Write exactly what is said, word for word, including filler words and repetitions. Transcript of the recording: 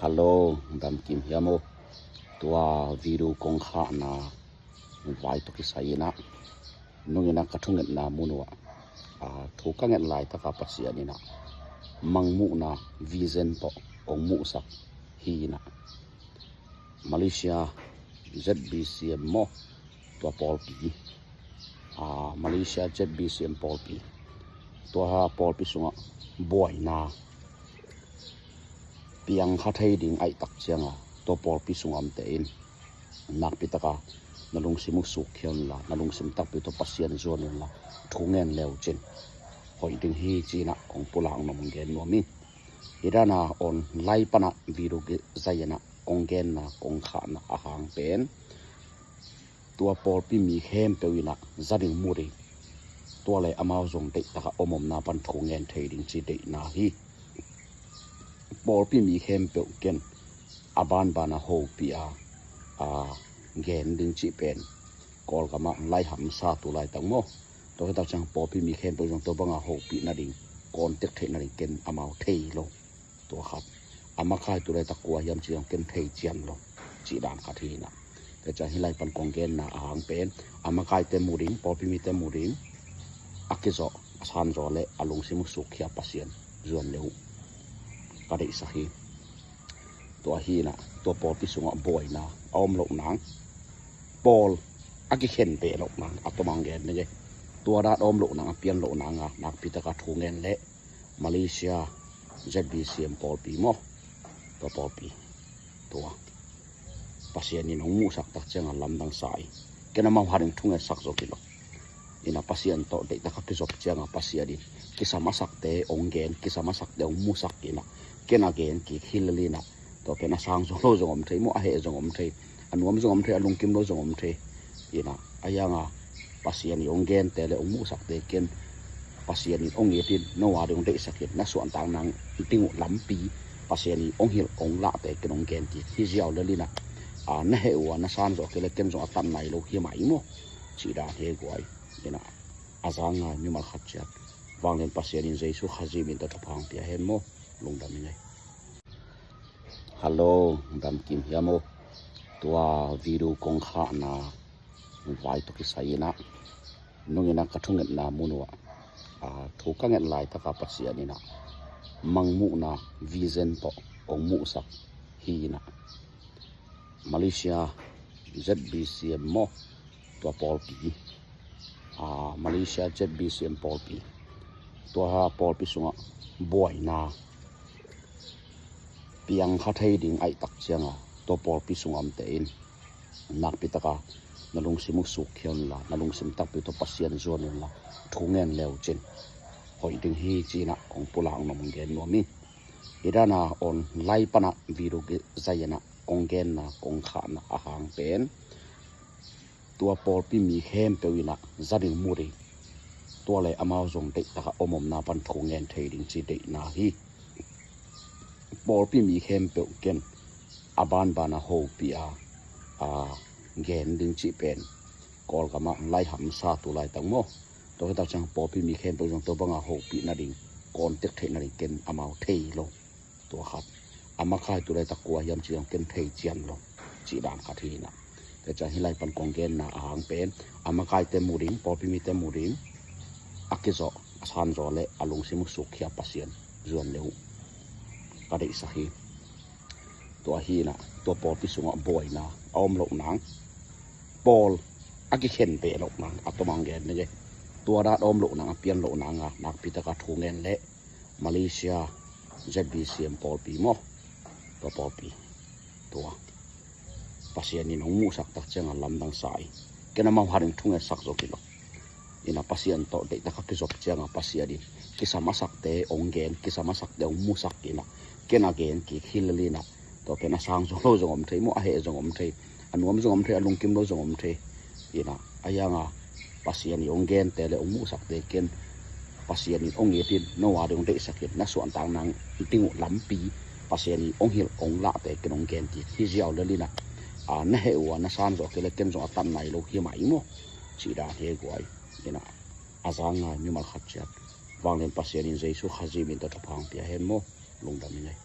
Hello, damkim hiam aw? Tua video kong khahna vai tawh kisai inah nungin ah ka thungetna mun uh ah, a, thu ka nget laitaka Pasian inah mangmuhna vision tawh hong muhsak hi inah Malaysia Z B C M maw, tua pawlpi, a, Malaysia Z B C M pawlpi, tua pawlpi sungah buaina piangkha thei ding aihtak cianga tua pawlpi sungah omte in nakpitaka na lungsim uh sukkhia unla, na lungsim takpi tawh Pasian zuan unla, thu ngen leucin hoih ding hi cinah kong pulak nuam, gen nuam hi. Hi dana online panah video zai inah kong genna kong khahna a hang pen tua pawlpi mi khempeuh inah za ding, mu ding, tua le amau zong deihtaka om omna pan thu ngen thei ding ci deihna hi. Pawlpi mi khempeuh ken a banbana hopih a, a, gen ding cih pen Kawlgamah lai hamsa tu laitak maw. Tua hitak ciang pawlpi mi khempeuh zong tua banga hopih nading, kawntek theih nading ken amau thei lo. Tua khat. A makai tu laitak kua hiam ci zong ken thei cian lo, cih dan khat hi inah. Tua ciang hih lai pan kong genna a hang pen a makaite mu ding, pawlpi mite mu ding, a kizawh a sanzaw le a lungsim uh sukkhia Pasian zuan le uh ka deihsak hi. Tua hi inah tua pawlpi sungah buaina a om loh nang, pawl a kikhen beh loh nang, a tomang gen ding e. Tua dan a om loh nang, a pian loh nanga nakpitaka thu ngen le Malaysia Z B C M pawlpi maw, tua pawlpi, tua Pasian in hong muhsak tak cianga lamdang sa hi. Ken amau hat in thungetsak zo kei lo. Inah Pasian tawh deihtaka kizop cianga Pasian in kisam a sakte hong gen, kisam a sakte hong musak inah ken a gen kik hi lel inah tua pen a sang zo lo zong om thei maw, a heh zong om thei, a nuam zong om thei, a lungkim lo zong om thei. Inah a hianga Pasian in hong gente le hong muhsakte ken Pasian in hong it in, no a ding hong deihsak in, na suahtak nang ding uh lampi Pasian in hong hilh hong lahte ken hong gen kik hi ziau lel inah, a, na heh uh a na sanzaw kei le ken zong a tan nai lo hi mah hi maw, cih dan hi guai. Inah a zang ngai mimal khat ciat vanglian Pasian in Jesu Khazih min tawh thupha hong pia hen maw. Lungdam ing ei. Hello, damkim hiam aw? Tua video kong khahna vai tawh kisai inah nungin ah ka thungetna mun uh ah, a, thu ka nget laitaka Pasian inah mangmuhna vision tawh hong muhsak hi inah Malaysia Z B C M maw, tua pawlpi, a, Malaysia Z B C M pawlpi, tua pawlpi sungah buaina piangkha thei ding aihtak cianga tua pawlpi sungah omte in nakpitaka na lungsim uh sukkhia unla, na lungsim takpi tawh Pasian zuan unla, thu ngen leucin hoih ding hi cinah kong pulak nuam, gen nuam hi. Hi dana online panah video zai inah kong genna kong khahna a hang pen tua pawlpi mi khempeuh inah za ding, mu ding, tua le amau zong deihtaka om omna pan thu ngen thei ding ci deihna hi. Pawlpi mi khempeuh ken a banbana hopih a, a, gen ding cih pen Kawlgamah lai hamsa tu laitak maw. Tua hitak ciang pawlpi mi khempeuh zong tua banga hopih nading, kawntek theih nading ken amau thei lo. Tua khat. A makai tu laitak kua hiam ci zong ken thei cian lo, cih dan khat hi inah. Tua ciang hih lai pan kong genna a hang pen a makaite mu ding, pawlpi mite mu ding, a kizawh a sanzaw le a lungsim uh sukkhia Pasian zuan le uh ka deihsak hi. Tua hi inah tua pawlpi sungah buaina a om loh nang, pawl a kikhen beh loh nang, a tomang gen ding e. Tua dan a om loh nang, a pian loh nanga nakpitaka thu ngen le Malaysia Z B C M pawlpi maw, tua pawlpi, tua Pasian in hong muhsak tak cianga lamdang sa hi. Ken amau hat in thungetsak zo kei lo. Inah Pasian tawh deihtaka kizop cianga Pasian in kisam a sakte hong gen, kisam a sakte hong musak inah ken a gen kik hi lel inah tua pen a sang zo lo zong om thei maw, a heh zong om thei, a nuam zong om thei, a lungkim lo zong om thei. Inah a hianga Pasian in hong gente le hong muhsakte ken Pasian in hong it in, no a ding hong deihsak in, na suahtak nang ding uh lampi Pasian in hong hilh hong lahte ken hong gen kik hi ziau lel inah, a, na heh uh a na sanzaw kei le ken zong a tan nai lo hi mah hi maw, cih dan hi guai. Inah a zang ngai mimal khat ciat vanglian Pasian in Jesu Khazih min tawh thupha hong pia hen maw. Lungdam ing ei.